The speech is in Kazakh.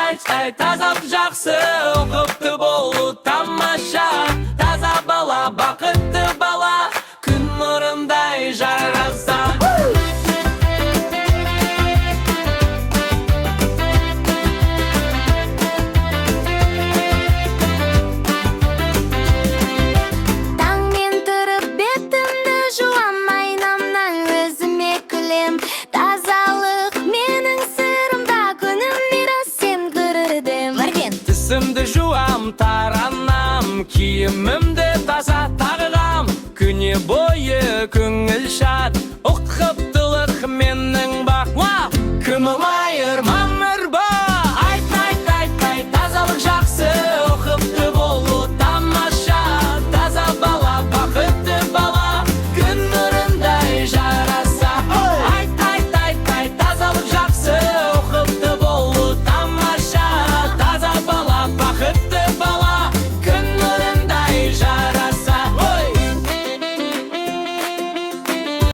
Ай, ай, тазалық жақсы, ұқыпты болу тамаша. Таза бала, бақытты бала, күн нұрындай жараса. Таңмен тұрып бетімді жуам, айнамнан өзіме күлем. Тазалық менің сырымда, күнім мирас сен көрдім. Марген. Тісімді жуам, таранам, киімімді таза тағам. Күні бойы көңіл шат, ұқыптылық менің бақ. Уа! Күнім.